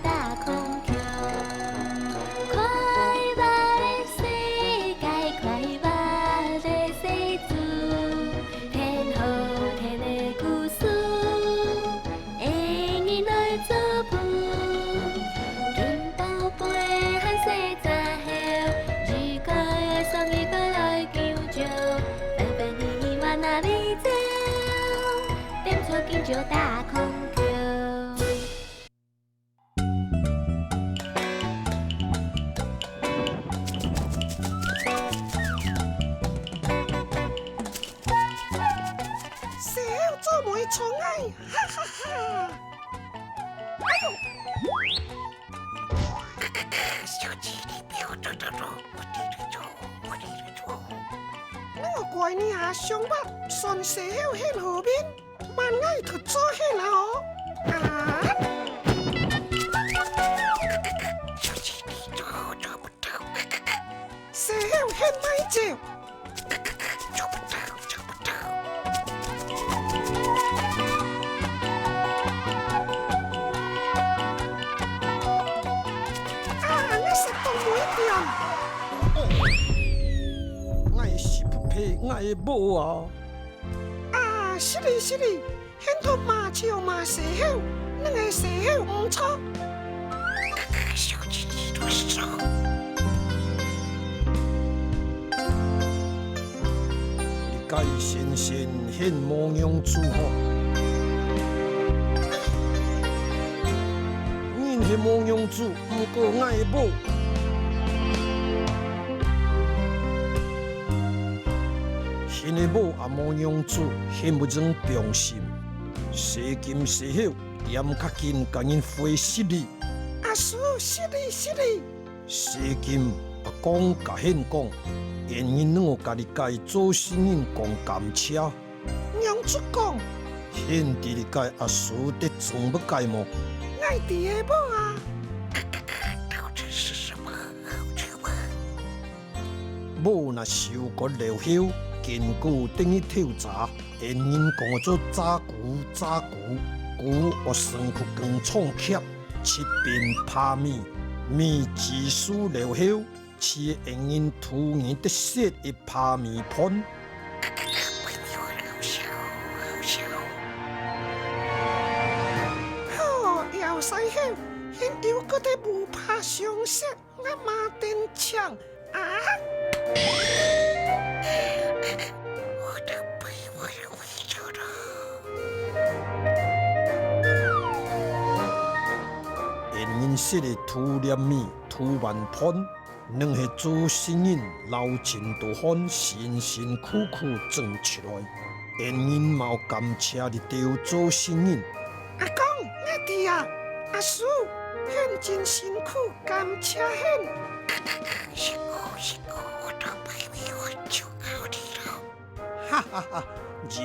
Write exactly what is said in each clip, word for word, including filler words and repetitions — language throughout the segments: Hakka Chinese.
打孔雀。快活个世界，快活个世界，天好天个故事，个人來做伴。金寶貝和細隻猴，如果愛送你過來救救，歡歡喜喜往哪位走？踮厝緊就打孔雀。 細猴做媒撞𠊎，哈哈哈！哎喲！你个乖，你啊，上白，算細猴現好面。 慢，𠊎去做先啊哦。啊！細猴現慢走。啊，𠊎煞當無一點。𠊎係不配𠊎个某啊！ 啊，失禮，失禮，現在罵就罵細猴，你个細猴毋著。你个先生現無樣子吼？人係無樣子， 毋過𠊎个某，現个某也無樣子，現毋正放心。細金細猴，恬較緊佮人會失禮。阿叔，失禮，失禮。細金，阿公佮你講，𠊎人兩个佮你个做事人講感謝。 仰子講？你知你个阿叔得獎物个無？𠊎知个無啊。無若收割了後，堅果等於透早，𠊎人講做炸菇，炸菇，菇愛先去耕場㧒，七邊拍米，米煮熟了後， 飼𠊎人渡你得食个拍米飯。好，枵細猴，現有个得無怕相惜，吾媽真強啊！𠊎人食个渡粒米，渡碗飯， 你係做事人，流盡多汗，辛辛苦苦種出來，𠊎人嘛愛感謝你兜做事人。阿公，𠊎知啊，阿叔，你真辛苦，感謝你。辛苦，辛苦，我都白米飯就靠你了。 哈哈哈，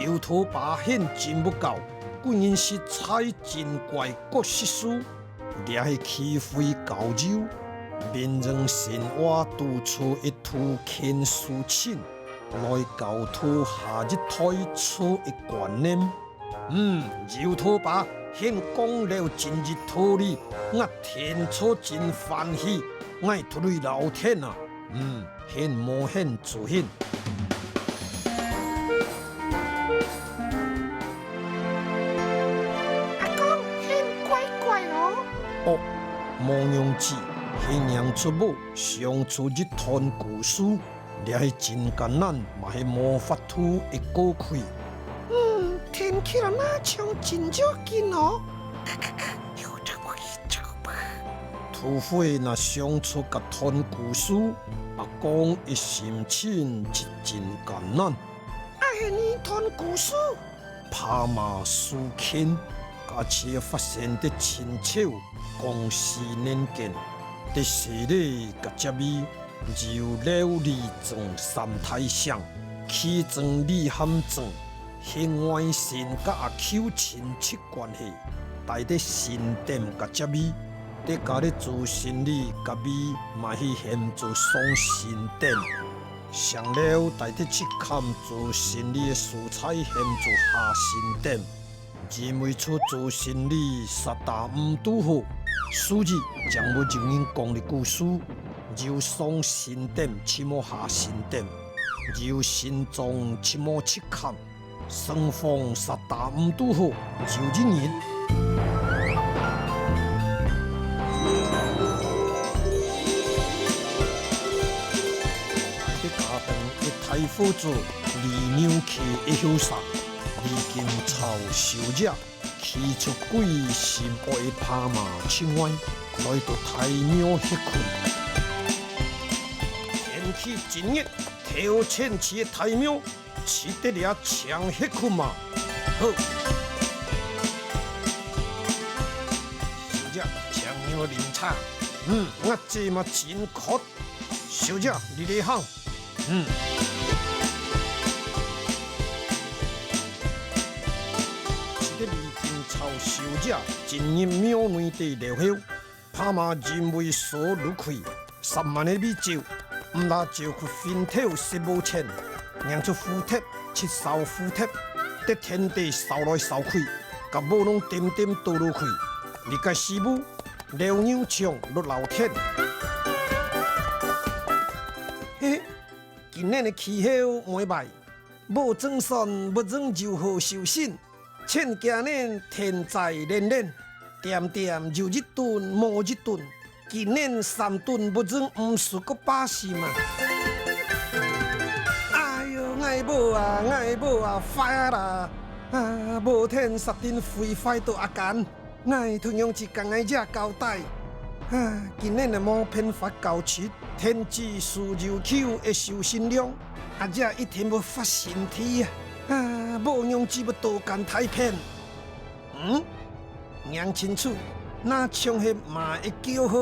油頭爸你真不教，個人實在真怪，各色素。這係機會教育，民間神話都出一途牽書情，來教導下一代出一觀念。嗯，油頭爸，你講了真有道理，𠊎聽著真歡喜，𠊎出去聊天啊。嗯。 你無你就你。阿公，你怪怪哦。哦，無樣子，你仰出無想出一段故事，這係真艱難，嘛係無法度个過去。嗯，聽起來若像真要緊哦。 除非若想出該段故事，阿公个心情就真艱難。啊，係哪段故事？拍馬事件，該次發生在清朝光緒年間，在西螺該隻位，有劉李鄭三大姓，其中李和鄭，係外甥佮阿舅親戚 關係，戴在新店該隻位，在該个做生理該位嘛係喊做上新店。上了戴在七崁做生理个所在喊做下新店。因為出做生理煞打毋堵好，所以，正會有人講个故事：有上神殿，就無下神殿；有神莊，就無七坎；雙方煞打毋堵好，就一人。這家庭个大戶主，李娘契个後生，李金超小姐， 企出鬼神愛个帕瑪出外，來到大廟歇睏。天氣真熱，頭前去个大廟，值得這淨歇睏嗎？好。小姐，請你來啉茶。嗯，我這馬真渴。小姐，你來行。 嗯。這个李金超小姐進入廟內底了後，帕瑪因為鎖路開，煞猛个尾走，毋但走去分頭食無錢，䀴出符帖，去燒符帖，在天底燒來燒去，甲某攏恬恬倒落去。這个時務，劉娘祥落樓天。嘿， 今年个氣候無歹，無種蒜，無種油好收成，全家人田栽連連，恬恬有一頓無一頓，今年三頓無種毋輸過巴西嘛。哎喲，𠊎某啊，𠊎某啊，壞啊啦！啊，無田煞定毀壞到啊干。 𠊎同樣只甲𠊎姐交代。啊，今年啊無辦法交出田子樹油球个收成量，阿姐一定會發神氣啊！啊，無樣子會多干大片。嗯？䀴清楚，若像係馬个叫號。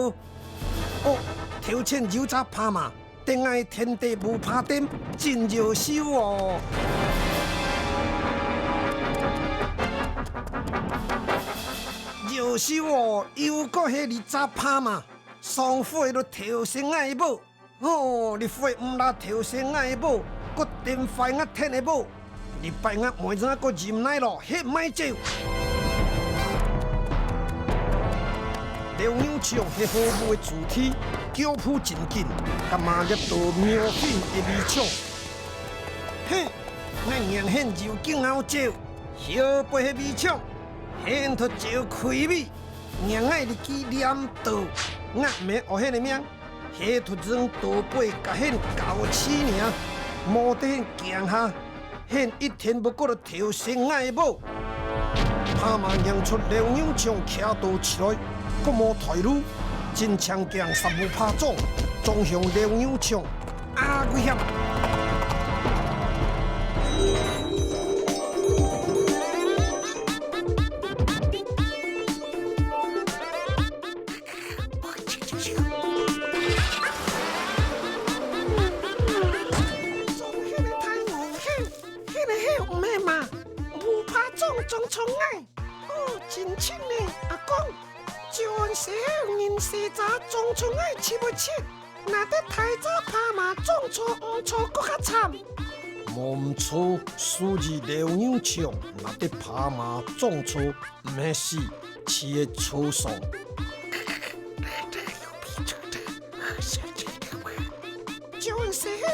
哦，頭前有隻帕瑪， 等𠊎天地無拍點，真優秀哦！優秀哦，又過係你隻帕瑪，上回你偷食𠊎个某，哦，這回毋但偷食𠊎个某，閣跈壞𠊎田个某， 這擺𠊎妹仔个人來咯，歇莫走。劉娘祥歇好步个主體，腳步真緊，甲馬掠到廟頂个圍牆。嘿，𠊎䀴現有驚好走，後背个圍牆，現在走開尾，䀴𠊎這支鐮刀，𠊎毋係愛現个命。 係特徵倒背甲現搞試爾，無得現驚嚇，現一定毋過來偷食𠊎个某。帕瑪䀴出劉娘祥徛到起來，閣無退路，真正驚煞無拍掌，撞向劉娘祥，啊，危險！ 撞彼个大戇猴，彼个猴毋係馬，無拍掌撞著𠊎。哦，真親呢，阿公，就算細猴人細隻撞著𠊎就毋會chết，若得大隻帕瑪撞著毋著閣較慘。無毋著，所以劉娘祥若得帕瑪撞著 毋係死，只係受傷。就係猴，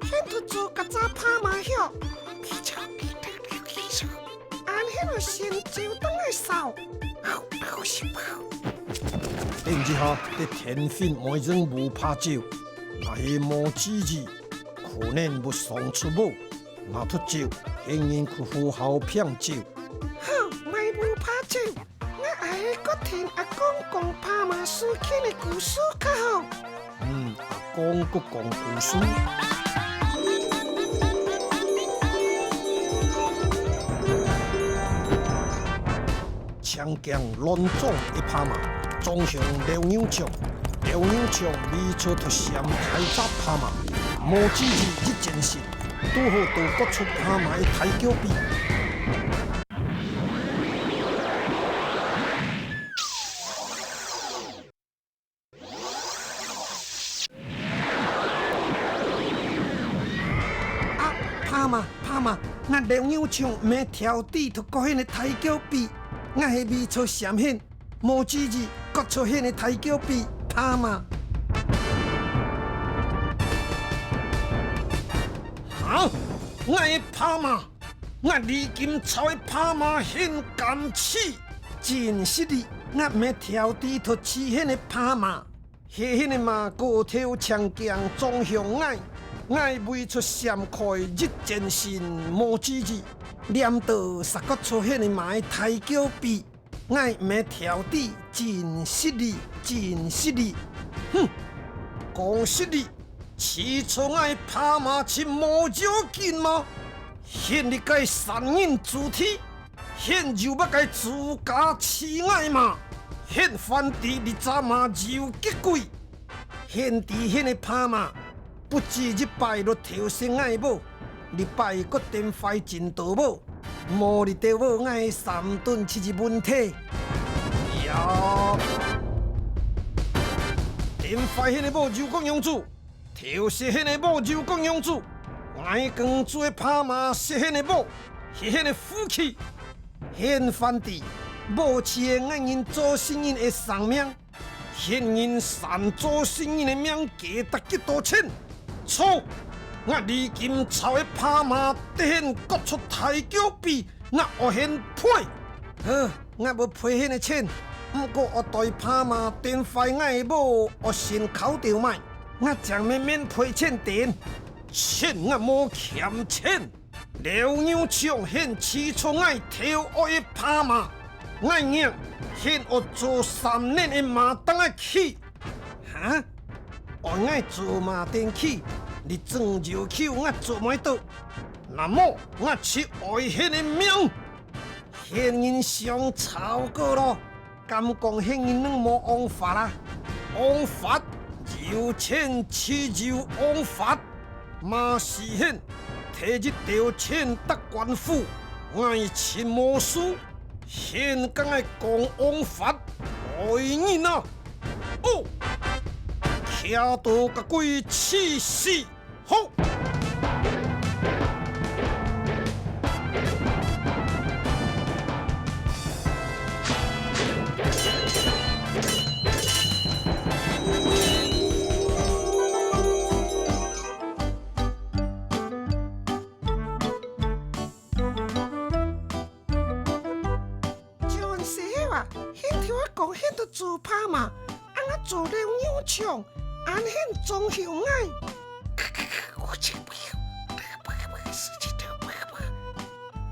現在做甲隻帕瑪曉。恁樣就先照等來燒。好，好，是好。等一下，這天分妹仔無拍照，若係無注意，可能會傷著某。若著照，係人去好好拼照。好，莫無拍照。 𠊎還係過聽阿公講帕瑪事件个故事較好。嗯，阿公閣講故事。青驚亂撞个帕瑪，撞向劉娘祥。劉娘祥為著脫閃大隻帕瑪，無注意一轉身，拄好到割出帕瑪个大腳臂。 啊，帕瑪，帕瑪，𠊎劉娘祥毋係挑底頭過現个大腳臂，𠊎係為著閃現，無注意，割出𫣆个大腳髀拍馬。哈！𠊎个拍馬，𠊎李金超个拍馬，𫣆敢試？真失禮，𠊎毋係刁知擇試𫣆个拍馬。 係𫣆个馬過頭淨驚撞向𠊎，𠊎為著閃開一轉身無注意，黏著煞割出𫣆个馬个大腳髀，𠊎毋係刁知，真失禮，真失禮。哼，講失禮，試著𠊎拍馬就無要緊無？𫣆這个三人子弟， 𫣆有麼个資格試𠊎馬？𫣆反知這隻馬有幾貴。𫣆知𫣆个拍馬，不止一擺就偷食𠊎个母，這擺閣電壞真多母，無這兜母，𠊎三頓就有問題。呀！電壞𫣆个母又講仰子， 偷食𫣆个母又講仰子，𠊎耕種个拍馬食𫣆个母，係𫣆个福氣。𫣆反知，母就係𠊎人做生人个生命，𫣆人散做生人个命，價值幾多錢？錯！𠊎李金超个拍馬，得𫣆割出大腳髀，𠊎愛𫣆賠。好，𠊎會賠𫣆个錢，毋過愛代拍馬電壞𠊎个母，愛先敲掉賣。 𠊎正面面賠錢等。錢𠊎無欠錢，劉牛場𫣆試著𠊎偷愛个拍馬，𠊎仰𫣆愛做三輪个馬凳仔企？哈？愛𠊎做馬凳企，你真要求𠊎做毋做？那麼𠊎就愛𫣆个命！𫣆人想吵過咯！ 敢講𫣆人無王法啊？王法，有錢就有王法。馬死𫣆，提一兜錢到官府，𠊎尋無數，𫣆敢愛講王法？害人啊！哦，徛到該鬼去死！ 好！像細猴啊，𫣆頭下講𫣆都做拍馬，恁樣做了牛場，恁𫣆總凶𠊎。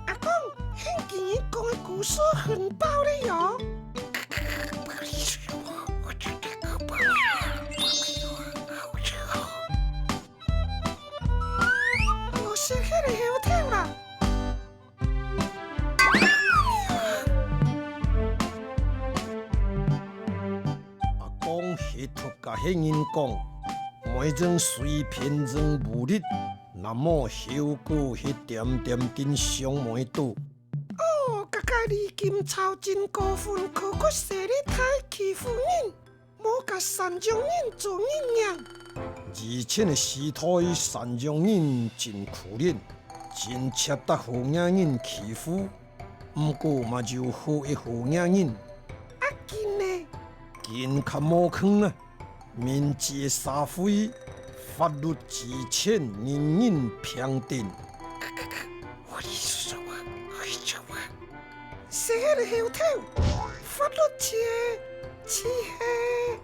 阿公，𫣆今日講个故事很飽了喲。我食忒个猴頭啦。 阿公係同該个人講，每種水平種無力，那麼後果係恬恬緊上尾多。哦，該个李金超真過分，口口舌利大欺負人。 無甲山上人做人樣。以前个時代，山上人真可憐，真值得好額人欺負。毋過嘛有好个好額人。啊，今呢？今較無空啊！民主个社會，法律之前人人平等。 細个个猴頭，法律界，就係。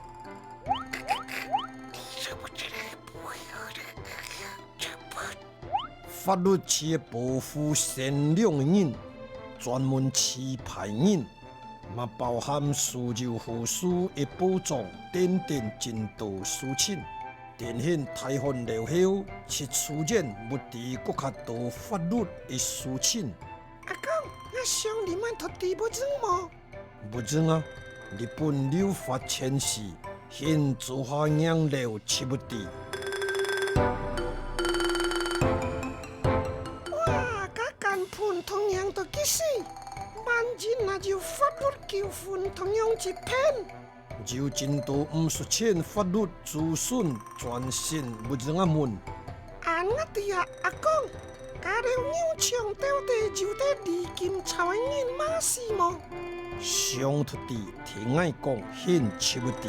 法律就係保護善良个人，專門欺騙人，嘛包含所有好事个保障等等真多事情。 等𫣆大漢了後，就出現無知閣較多法律个事情。阿公，𠊎想你們到底無認無？無認啊！日本留法前時，𫣆做下贏了就無知。哇，該根本同樣到幾時？萬一若有法律糾紛，同樣一片。 有真多毋識錢法律子孫專心無認啊問。恁𠊎知啊，阿公，該兜牛場到底有得李金超个人罵死無？想突地，聽𠊎講，現出不地。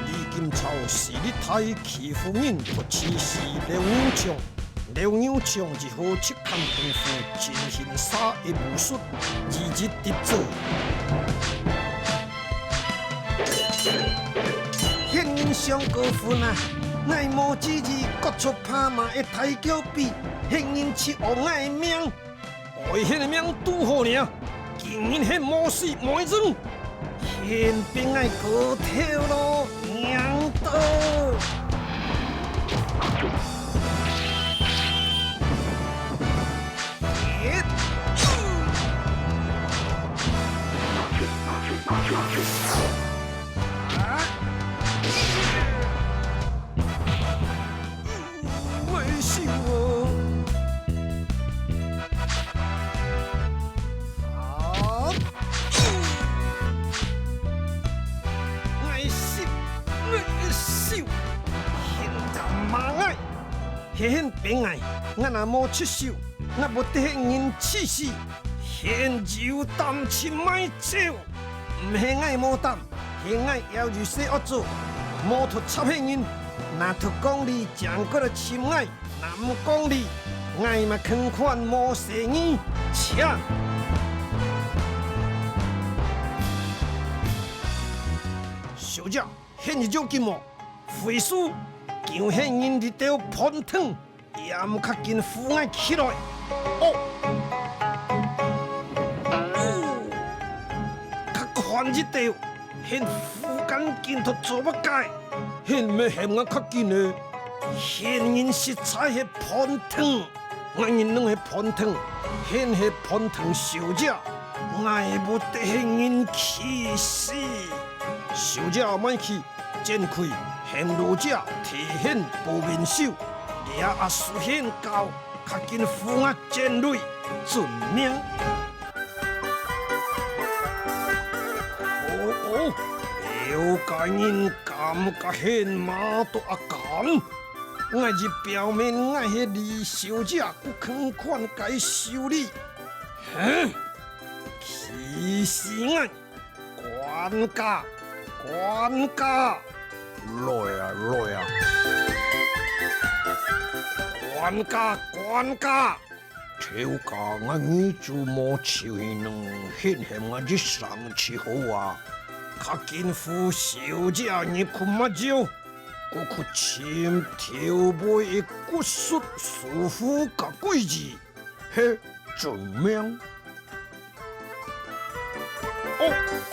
李金超是歷代欺負人，不只是劉牛將。 劉牛將如何直看功夫，盡興殺的武術，一一得做。現人傷過分啊！𠊎無注意，割出拍馬个大腳髀，現人就噭𠊎命。 愛現个命堵好呢，今日現無死無矣，現分𠊎割頭囉，娘的！𠊎手哦！啊！𠊎手，𠊎手！現打罵𠊎，係現鞭𠊎，𠊎若無出手，𠊎會得現人刺死。現有膽就莫走！ 毋係𠊎無膽，係𠊎猶有事愛做，無脫插現人。若脫講理，正過來尋𠊎；若毋講理，𠊎嘛肯款無細義。請！小姐，現有要緊無？回書，叫現人這兜盤聽。 也毋較緊扶𠊎起來。哦，哦，較看這兜，現扶恁緊都做麼个？現毋係喊𠊎較緊呢？現人實在係盤聽，𠊎人攏係盤聽，現係盤聽小姐，𠊎會得現人氣死。小姐莫氣， 展開，喊老姐替現報名手，這阿叔現教，較緊扶𠊎前來，遵命。哦哦，了解人感覺現罵到阿敢，𠊎一表面𠊎係李小姐，故肯款該修理。哼，氣死𠊎！ 管家，管家！來啊，來啊！管家，管家！頭家，𠊎二子無臭氣呢，現喊𠊎一聲就好啊！較緊扶小姐入去麼招，過去尋頭尾个骨術師傅个規矩。 嘿，遵命。哦，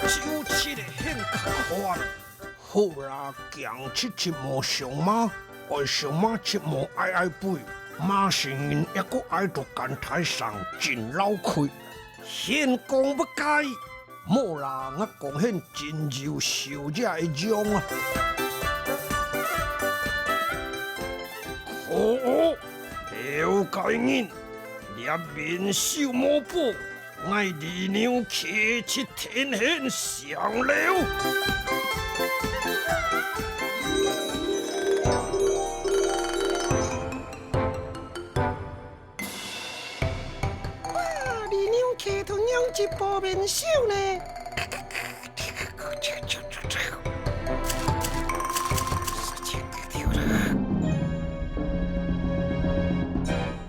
就這个現較款。好啦，驚直直無相罵，愛相罵直無哀哀背，罵死人也過哀到肝坯上，真老氣。現講不該。 無啦，𠊎講現真有小姐个樣啊！可惡，了解人，連面首無保，𠊎李牛騎出天現上樓！ 哇，李牛騎到仰般報名手呢？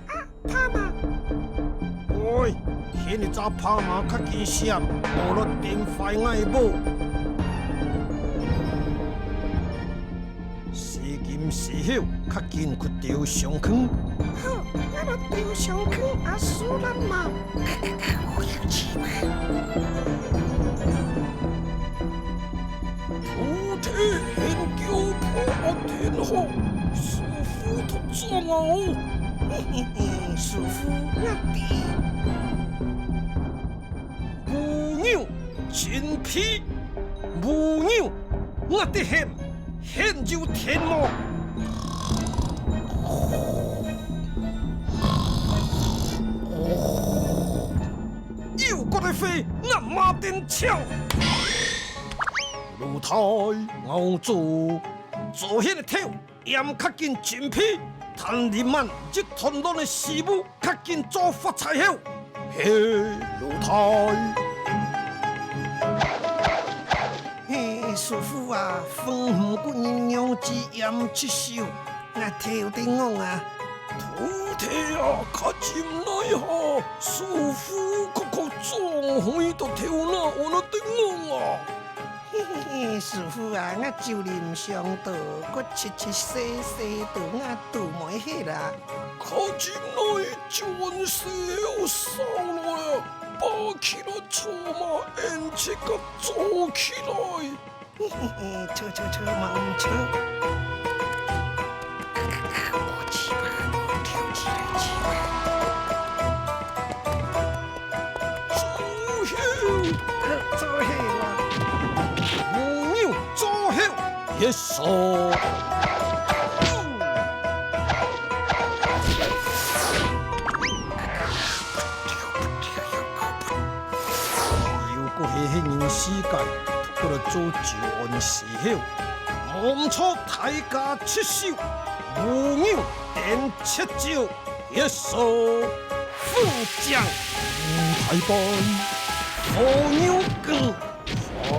啊，拍馬！喂，現一隻拍馬較緊閃，無落電壞𠊎个帽。 死金死後，較緊去丟上坑。好，𠊎來丟上坑，阿叔咱嘛。徒弟現叫破天荒，師父讀章哦。師父，𠊎知。 母牛精皮，母牛，𠊎得喊，喊有天無？有骨个肺，𠊎馬頂敲。奴才，𠊎做做穡个頭，閹較緊筋皮，趁這滿一團亂个時務，較緊做發財後。嘿，老弟。嘿，師傅啊，風毋過人娘子閹七手，𠊎頭在戇啊。徒弟啊，較忍耐下，師傅確確總會到頭那，我那在戇啊。 嘿嘿嘿，師傅啊，𠊎酒啉傷多，過七七四四到𠊎肚妹去啦。較忍耐，就按時候燒來啊，拔起來坐嘛，俺自家做起來。嘿嘿嘿，坐坐坐，無毋著。 做穡。做穡啊。母牛做穡，一手。又過係人世界，過來做酒安西後，無毋著大家七手，母牛等七招。 一手，虎將，五大半，火牛哥，火。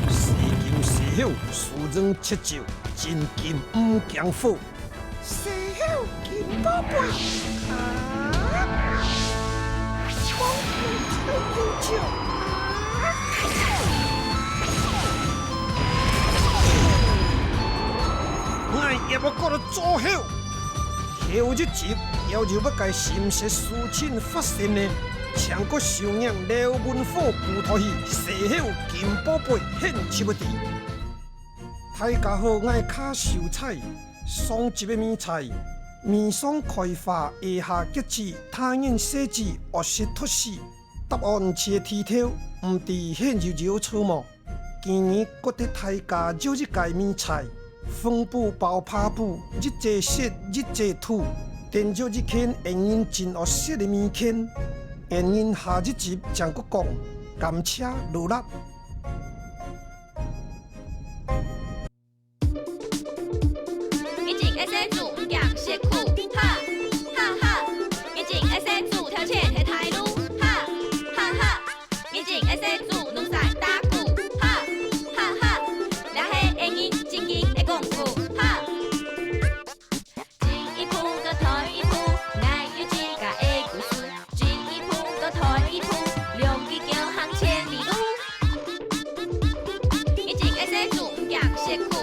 四金四後，四正七招，真金毋驚火。 四後金寶貝，啊！光明吹牛角，啊！𠊎也無過得做穡。後一集，又有麼个心事事情發生呢？請各收聽劉文虎舞台戲《四後金寶貝》，下集會知。大家好，𠊎係卡秀才。 上集个謎猜，謎上開花，下結子，大人細子，惡食毒死。答案在題頭，毋知現有有著無？今日過得大家又一个謎猜，紅布包白布，一隻食，一隻吐，等有一件𠊎人真惡食个物件。𠊎人下一集正過講，感謝勞力。 日前个細豬毋驚食苦，哈，哈，哈。日前个細豬頭前係大路，哈，哈，哈。日前个細豬弄山打鼓，哈，哈，哈。這係𠊎人正經个功夫，哈。進一步，再退一步，𠊎有自家个故事。進一步，再退一步，兩隻腳行千里路。日前个細豬毋驚食苦，